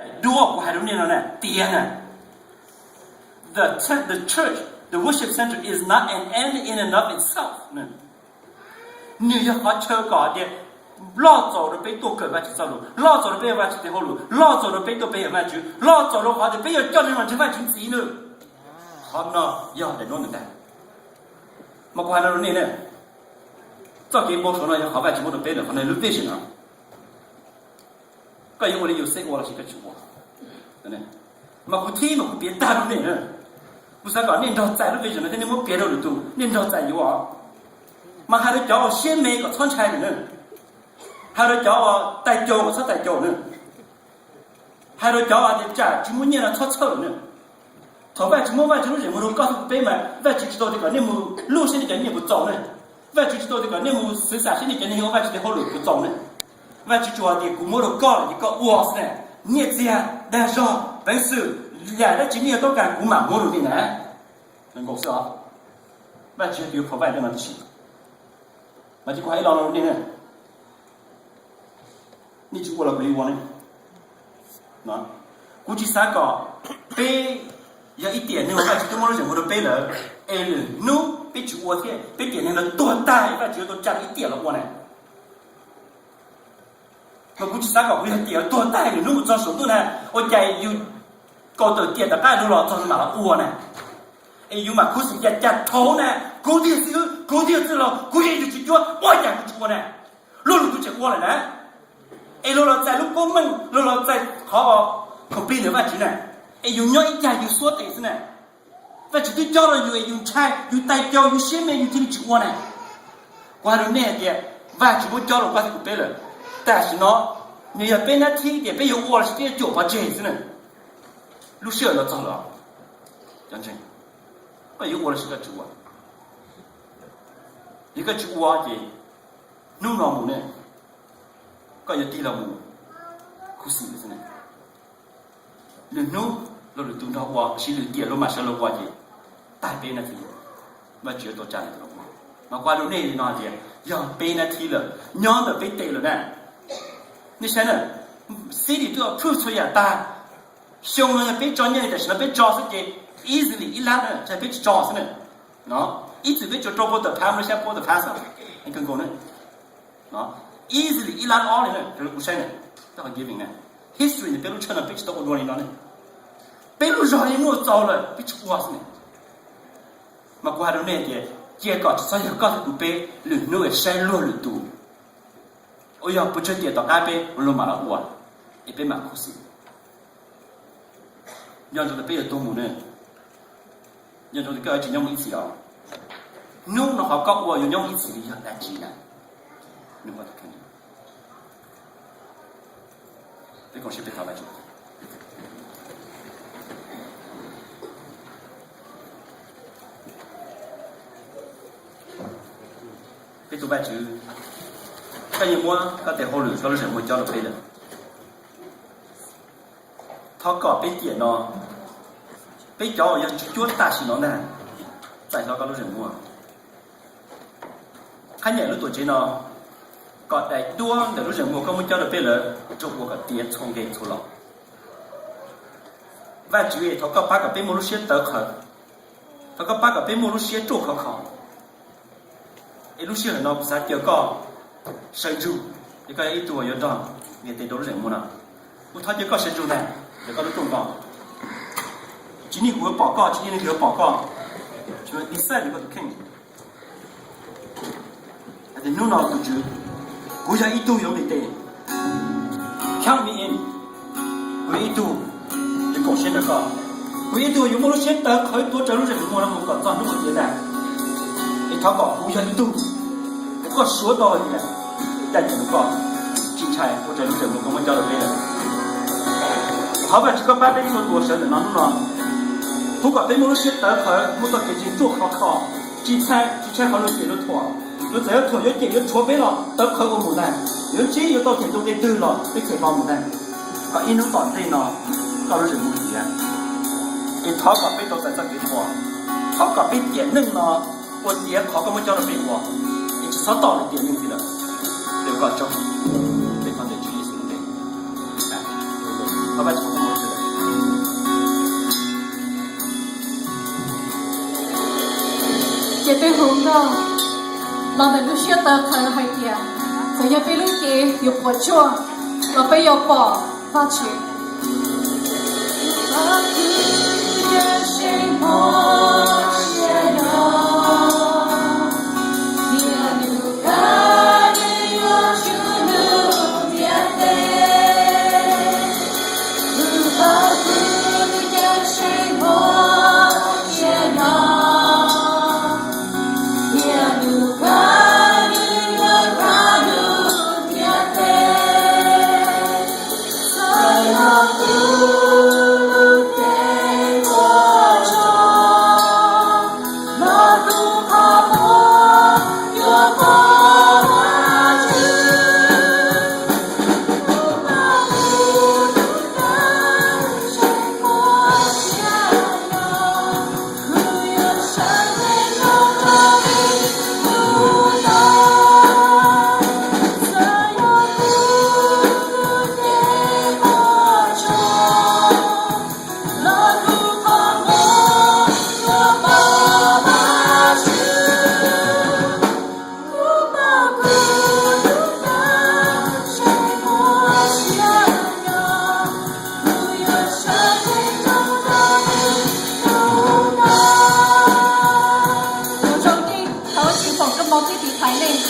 Daim duab kuv hais rau nej no na, tiav na. The, the church, the worship center is not an end in and of itself. Nws yog qhov chaw kom tias loj txaus rau peb tuaj kawm Vajtswv txoj lus, loj txaus rau peb yog Vajtswv tes hauj lwm, loj txaus rau peb tuaj pe yawm Vajtswv, loj txaus rau qhov tias peb yuav coj neeg los ntseeg Vajtswv ntxiv na. Qhov no yog daim duab ntag. Mas kuv hais no rau nej na, txoj kev npau suav no yog qhov Vajtswv muab rau peb lawm, qhov no lub vision no. Koj yuav ua li yus xeb ua los sis koj tsis ua. Mas kuv thib mas kuv piav tag rau nej na. Kuv xav kom nej nrog txais lub vision no thiab nej muab piav rau lwm tus, nej nrog txais yuav. Mas hais rau cov uas siab me kom txhob ntshai lawm na. Hais rau cov uas tais caus kom txhob tais caus na. Hais rau cov uas tias tsam tsis muaj nyiaj no txhob txhawj lawm na. Thaum Vajtswv muab Vajtswv lub zeem muag rau koj thiab kuv peb mas Vajtswv tsis tau tias kom nej mus luj saib nej cov nyiaj puas txaus ne. Vajtswv tsis tau tias kom nej mus xwv xam saib nej cov neeg ua Vajtswv tes hauj lwm puas txaus ne. Vajtswv tsuas hais tias kuv muab rau koj lawm ces koj ua xwb na. Nyiaj txiag, dag zog, peev xwm, yam dab tsi nej yuav tau kas kuv mam muab rau nej na. Nkaus xwb os. Vajtswv yog tus yuav provide tej no tib si. Mas cia kuv hais ib lo no rau nej na. Nej tsis ua los kuv li ua ne. Kuv tsis xav kom peb yog ib tiam neeg uas Vajtswv twb muab lub zeem muag rau peb lawm, es lwm hnub peb tsis ua thiab peb tiam neeg no tuag tag Vajtswv yuav tau tsa ib tiam los ua na. Mas kuv tsis xav kom kuv yog tiam tuag tag lwm hnub mus txog saum ntuj na, ua cas yus kaum tawm tiam tom qab luag los txog mam los ua na. Es yus mam khuv xim cas cas thaum na, kuv thiaj xwb, kuv thiaj xwb los kuv yeej yus tsis cuab, ua cas kuv tsis ua na. Luag lwm tus tseem ua lawm na. Es luag los txais lub koob meej, luag los txais qhov complete ntawm Vajtswv na. Es yus nyob ib cag yus xuab tes xwb na. Vajtswv twb cob rau yus es yus ntshai, yus tais caus, yus siab me, yus thiaj li tsis ua na. Kuv hais rau nej hais tias Vajtswv muab cob rau koj thiab kuv peb lawm. Tam sim no nws yog peb nab thib tias peb yuav ua los sis peb yuav cuam pov tseg xwb na. Lub sij hawm no txog lawm. Cov ntseeg, koj yuav ua los sis koj tsis ua? Yog koj tsis ua ces hnub no mus ne, koj yuav tig los mus khuv xim xwb na. Lwm hnub luag lwm tus nrog ua, sis lwm tiam luag mam sawv los ua ces tag peb nab thib. Vajtswv yuav tau tsa lwm tus los ua. Mas kuv hais rau nej li no tias yog peb nab thib lawm, nyob ntawm peb tes lawm na. Nej saib na, city twb approve txhua yam tag. Xyoo no yog peb tso nyiaj li tam sim no peb tso xwb ces easily ib lab na, tsis peb tsis tso xwb na. Ib txwm peb tsuas rau puag tom phav, xya puag tom phav xwb, kawg nkaus na. Easily ib lab ob li na, raws li kuv saib na, tau qhov giving na. History na peb lub tshawj no peb tsis tau ua dua li no ne. Peb lub zog li muaj txaus lawm peb tsis ua xwb na. Mas kuv hais rau nej tias cia kom tsis txhob yog koj thiab kuv peb lwm hnub es saib luag lwm tus, uas yog puas tsawg tiam tom qab peb luag mam los ua, es peb mam khuv xim. Nco ntsoov tias peb yuav tuag mus ne. Nco ntsoov tias koj yuav tsis nyob mus ib txhis os. Hnub no qhov koj ua yuav nyob mus ib txhis li yog dab tsi na? Nws muaj tus kheej. Peb koom siab peb thov Vajtswv. Peb tus Vajtswv, koj yeej muab koj tes hauj lwm, koj lub zeem muag cob rau peb lawm. Thov kom peb tiam no, peb cov uas yog tsis cuab tam sim no ntag, txais hlo koj lub zeem muag. Qhab nyam lub tuam tsev no, kom daim duab ntawm lub zeem muag koj muab cob rau peb lawm raug ua kom tiav txhua nqe txhua lo. Vajtswv, thov koj pab kom peb muaj lub siab tawv qhawv, thov koj pab kom peb muaj lub siab ruaj khov kho. Es lub sij hawm no kuv xav caw koj sawv ntsug, es koj yog ib tug uas yuav nrog ntiaj teb rau lub zeem muag no. Kuv thov caw koj sawv ntsug ntag, caw koj lub rooj nkaus. Tsis nej kuv yuav pom koj, tsis nej kuv yuav pom koj, tsuas decide koj tus kheej. Hais tias hnub no tus Tswv, kuv yog ib tug yuav ntiaj teb, count me in. Kuv yog ib tug yuav koom siab nrog koj. Kuv yog ib tug yuav muaj lub siab tawv qhawv tuav rawv lub zeem muag no mus kom txog hnub kuv tiav ntag. Es thov kom kuv yog ib tug uas koj suav tau tias caj ces rau koj, tsis ntshai ua raws lub zeem muag koj muab cob rau peb lawm. Thov Vajtswv koj pab peb txhua tus sawv ntawm no hnub no, pub kom peb muaj lub siab tawv qhawv, muaj txoj kev ntseeg ruaj khov kho, tsis ntshai, tsis ntshai qhov luag cem luag thuam. Luag txawm yuav thuam yuav cem yuav tshuav peb los tawv qhawv ua mus ntag, yuav ntsib yuav tau them tus nqe twg los peb them hlo mus ntag. Kom ib hnub tom ntej no koj lub zeem muag tiav, es thov kom peb tau txais txoj kev thuam, thov kom peb tiam neej no ua tiav qhov koj muab cob rau peb ua, es tsis txhob tom lwm tiam neej li lawm. Thov Vajtswv Ces peb hu nkauj los ntawm lub siab tawv qhawv hais tias, txawm yog peb lub cev yuav puas tsuaj los peb yuav pom Vajtswv. Kuv zoo yeej thov Vajtswv foom koob hmoov thiab tiv thaiv nej.